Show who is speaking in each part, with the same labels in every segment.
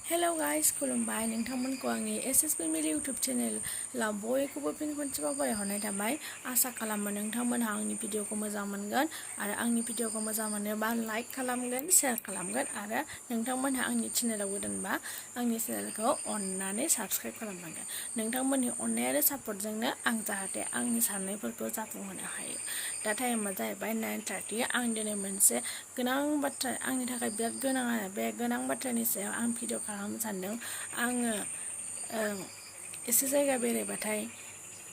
Speaker 1: Hello guys, खुलुमबाय नोंथांमोनखौ आंनि SS family इउट्यूब चेनेलाव बयखौबो फिन खनसेबाव बरायहरनाय थाबाय। आसा खालामो नोंथांमोनहा आंनि भिडिअखौ मोजां मोनगोन आरो आंनि भिडिअखौ मोजां मोनोबा लाइक खालामगोन, शेयार खालामगोन आरो नोंथांमोनहा आंनि चेनेलाव गोदानबा आंनि चेनेलखौ अननानै साबस्क्राइब खालामनांगोन। नोंथांमोननि अननाय आरो सापर्टजोंनो आं जाहाथे आंनि साननायफोरखौ जाफुंहोनो हायो। दा टाइमा जाहैबाय 9:30। आं दिनै मोनसे गोनां बाथ्रा, आंनि थाखाय बिराद गोनां आरो बे गोनां बाथ्रानि सायाव आं भिडिअ खालामनो सानदों। आङो एसे जायगा बेरायबाथाय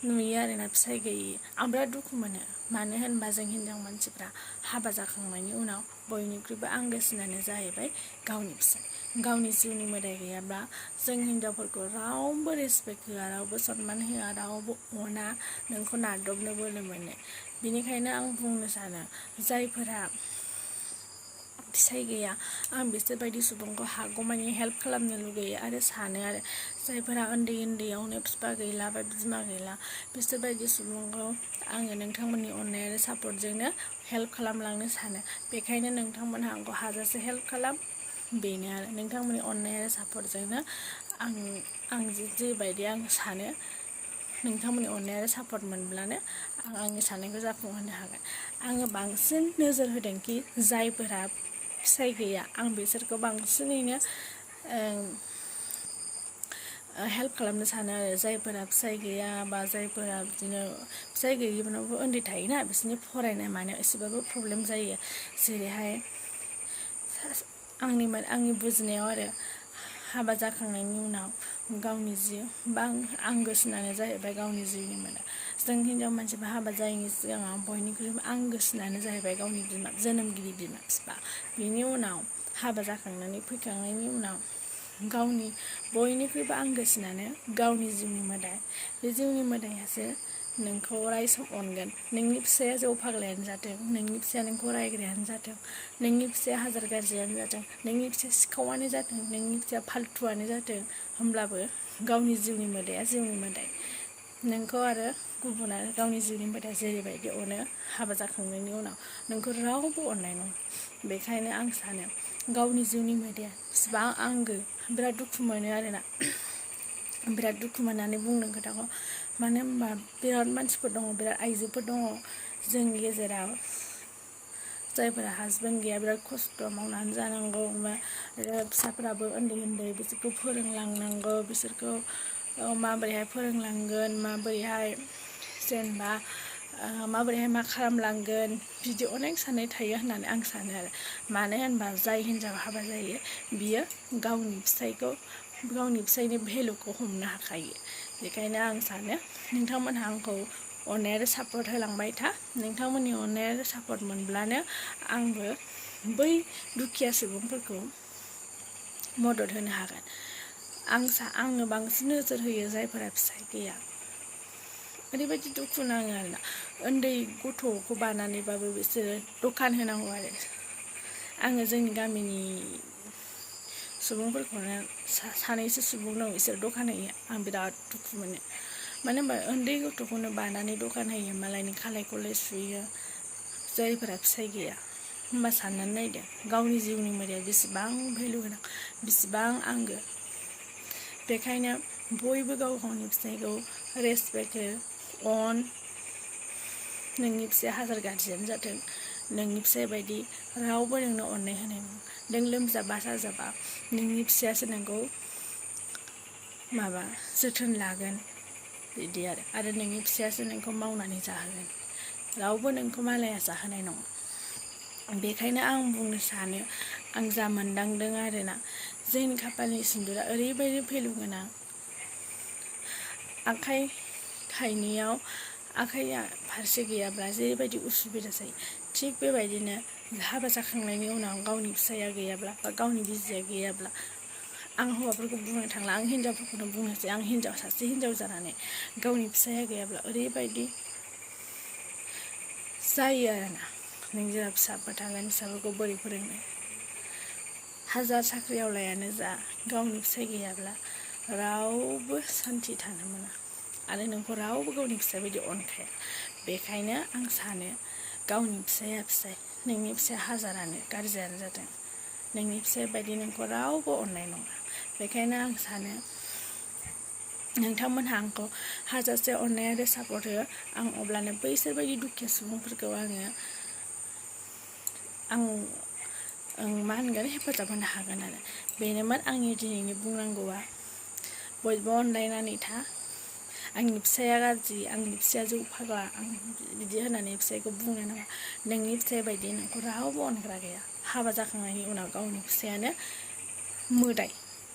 Speaker 1: नुयो आरोना फिसाय गैयि। आं बिराद दुखु मोनो, मानो होनबा जों हिनजाव मानसिफ्रा हाबा जाखांनायनि उनाव बयनिख्रुइबो आंगोसिनानो जाहैबाय गावनि फिसाय। गावनि जिउनि मोदाय गैयाब्ला जों हिनजावफोरखौ रावबो रेसपेक्ट होआ, रावबो सनमान होआ, रावबो अना, नोंखौ नारदबनो बोलो मोनो। बेनिखायनो आं बुंनो सानो, जायफोरा फिसाय गैया आं बिसोरबायदि सुबुंखौ हागौमानि हेल्प खालामनो लुगैयो आरो सानो आरो जायफोरा उन्दै उन्दैयावनो बिफा गैला बा बिमा गैला बिसोरबायदि सुबुंखौ आङो नोंथांमोननि अननाय आरो सापर्टजोंनो हेल्प खालामलांनो सानो। बेखायनो नोंथांमोनहा आंखौ हाजासे हेल्प खालाम, बेनो आरो नोंथांमोननि अननाय आरो सापर्टजोंनो आं जेबायदि आं सानो नोंथांमोननि अननाय आरो सापर्ट मोनब्लानो आं आंनि साननायखौ जाफुंहोनो हागोन। आङो बांसिन नोजोर होदोंखि जायफोरा फिसाय गैया आं बिसोरखौ बांसिनैनो हेल्प खालामनो सानो आरो जायफोरा फिसाय गैया बा जायफोरा बिदिनो फिसाय गैयिफोरनावबो उन्दै थायोना, बिसोरनि फरायनाय मानायाव एसेबाबो प्रब्लेम जायो। जेरैहाय आंनि बुजिनायाव आरो हाबा जाखांनायनि उनाव गावनि जिउ बा आंगोसिनानो जाहैबाय गावनि जिउनि मोदाय। जों हिनजाव मानसिफ्रा हाबा जायैनि सिगाङाव बयनिख्रुइबो आंगोसिनानो जाहैबाय गावनि जोनोमगिरि बिमा बिफा। बेनि उनाव हाबा जाखांनानै फैखांनायनि उनाव गावनि बयनिख्रुइबो आंगोसिनानो गावनि जिउनि मोदाय। बे जिउनि मोदायासो नोंखौ अराय सम अनगोन। नोंनि फिसाया जौ फाग्लायानो जाथों, नोंनि फिसाया नोंखौ रायग्रायानो जाथों, नोंनि फिसाया हाजार गाज्रियानो जाथों, नोंनि फिसाया सिखावानो जाथों, नोंनि फिसाया फाल्थुआनो जाथों, होमब्लाबो गावनि जिउनि मोदाया जिउनि मोदाय। नोंखौ आरो गुबुना गावनि जिउनि मोदाया जेरैबायदि अनो, हाबा जाखांनायनि उनाव नोंखौ रावबो अननाय नङा। बेखायनो आं सानो गावनि जिउनि मोदाया बिसिबां आंगो। बिराद दुखु मोनो आरोना, बिराद दुखु मोननानै बुंदों खोथाखौ। मानो होनबा बिराद मानसिफोर दङ, बिराद आइजोफोर दङ जोंनि गेजेराव जायफोरा हासबेन्ड गैया, बिराद खस्थ' मावनानै जानांगौ, आरो फिसाफोराबो उन्दै उन्दै, बिसोरखौ फोरोंलांनांगौ, बिसोरखौ माबोरैहाय फोरोंलांगोन, माबोरैहाय जेनेबा माबोरैहाय मा खालामलांगोन, बिदि अनेक साननाय थायो होननानै आं सानो आरो। मानो होनबा जाय हिनजाव हाबा जायो बियो गावनि फिसायनि भेलुखौ हमनो हाखायो। बेखायनो आं सानो नोंथांमोनहा आंखौ अननाय आरो सापर्ट होलांबाय था। नोंथांमोननि अननाय आरो सापर्ट मोनब्लानो आंबो बै दुखिया सुबुंफोरखौ मदद होनो हागोन। आङो बांसिन नोजोर होयो जायफोरा फिसाय गैया। ओरैबायदि दुखु नाङो आरोना, उन्दै गथ'खौ बानानैबाबो बिसोरो दखान होनांगौ आरो। आङो जोंनि गामिनि सुबुंफोरखौनो सानैसो सुबुं दं, बिसोर दखान होयो। आं बिराद दुखु मोनो, मानो होनबा उन्दै गथ'खौनो बानानै दखान होयो, मालायनि खालाय खलाय सुयो जायफोरा फिसाय गैया। होमबा साननानै नायदो गावनि जिउनि मोदाया बेसेबां भेलु गोनां, बेसेबां आंगो। बेखायनो बयबो गाव गावनि फिसायखौ रेसपेक्ट हो, अन। नोंनि फिसाया हाजार गाज्रियानो जाथों, नोंनि फिसाय बायदि रावबो नोंनो अननाय होनाय नङा। नों लोमजाबा साजाबा नोंनि फिसायासो नोंखौ जोथोन लागोन, बिदि आरो नोंनि फिसायासो नोंखौ मावनानै जाहोगोन, रावबो नोंखौ मालाया जाहोनाय नङा। बेखायनो आं बुंनो सानो, आं जा मोनदांदों आरोना, जोंनि खाफालनि सिन्दुरा ओरैबायदि भेलु गोनां। आखाइ थाइनैयाव आखाइया फारसे गैयाब्ला जेरैबायदि उसुबिदा जायो, थिग बेबायदिनो हाबा जाखांनायनि उनाव गावनि फिसाया गैयाब्ला बा गावनि बिसिया गैयाब्ला, आं हौवाफोरखौ बुंनो थांला, आं हिनजावफोरखौनो बुंनोसै। आं सासे हिनजाव जानानै गावनि फिसाया गैयाब्ला ओरैबायदि जायो आरोना, नों जेराव फिसाफोर थागोन, फिसाफोरखौ बोरै फोरोंनो। हाजार साख्रियावलायानो जा, गावनि फिसाय गैयाब्ला रावबो सान्थि थानो मोना आरो नोंखौ रावबो गावनि फिसाय बायदि अनखाया। बेखायनो आं सानो गावनि फिसाया फिसाय, नोंनि फिसाया हाजारानो गाज्रियानो जाथों, नोंनि फिसाय बायदि नोंखौ रावबो अननाय नङा। बेखायनो आं सानो नोंथांमोनहा आंखौ हाजासे अननाय आरो सापर्ट होयो आं अब्लानो बैसोर बायदि दुखिया सुबुंफोरखौ आं हेफाजाब होनो हागोन आरो बेनोमोन आंनि दिनैनि बुंनांगौआ बयबो अनलायनानै था आंनि फिसाया गाज्रि आंनि फिसाया जौ फाग्ला आं बिदि होननानै फिसायखौ बुंनो नाङा नोंनि फिसाय बायदि नोंखौ रावबो अनग्रा गैया हाबा जाखांनायनि उनाव गावनि फिसायानो मोदाय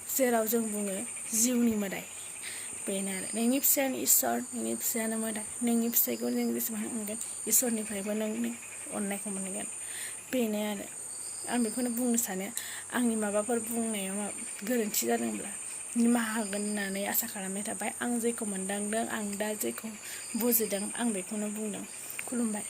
Speaker 1: जेराव जों बुङो जिउनि मोदाय बेनो आरो नोंनि फिसायानो इसोर नोंनि फिसायानो मोदाय नोंनि फिसायखौ नों जेसेबां अनगोन इसोरनिफ्रायबो नों अननायखौ मोनगोन बेनो आरो आं बेखौनो बुंनो सानो आंनि माबाफोर बुंनायाव गोरोन्थि जादोंब्ला निमाहा होगोन होननानै आसा खालामनाय थाबाय आं जेखौ मोनदांदों आं दा जेखौ बुजिदों आं बेखौनो बुंदों खुलुमबाय।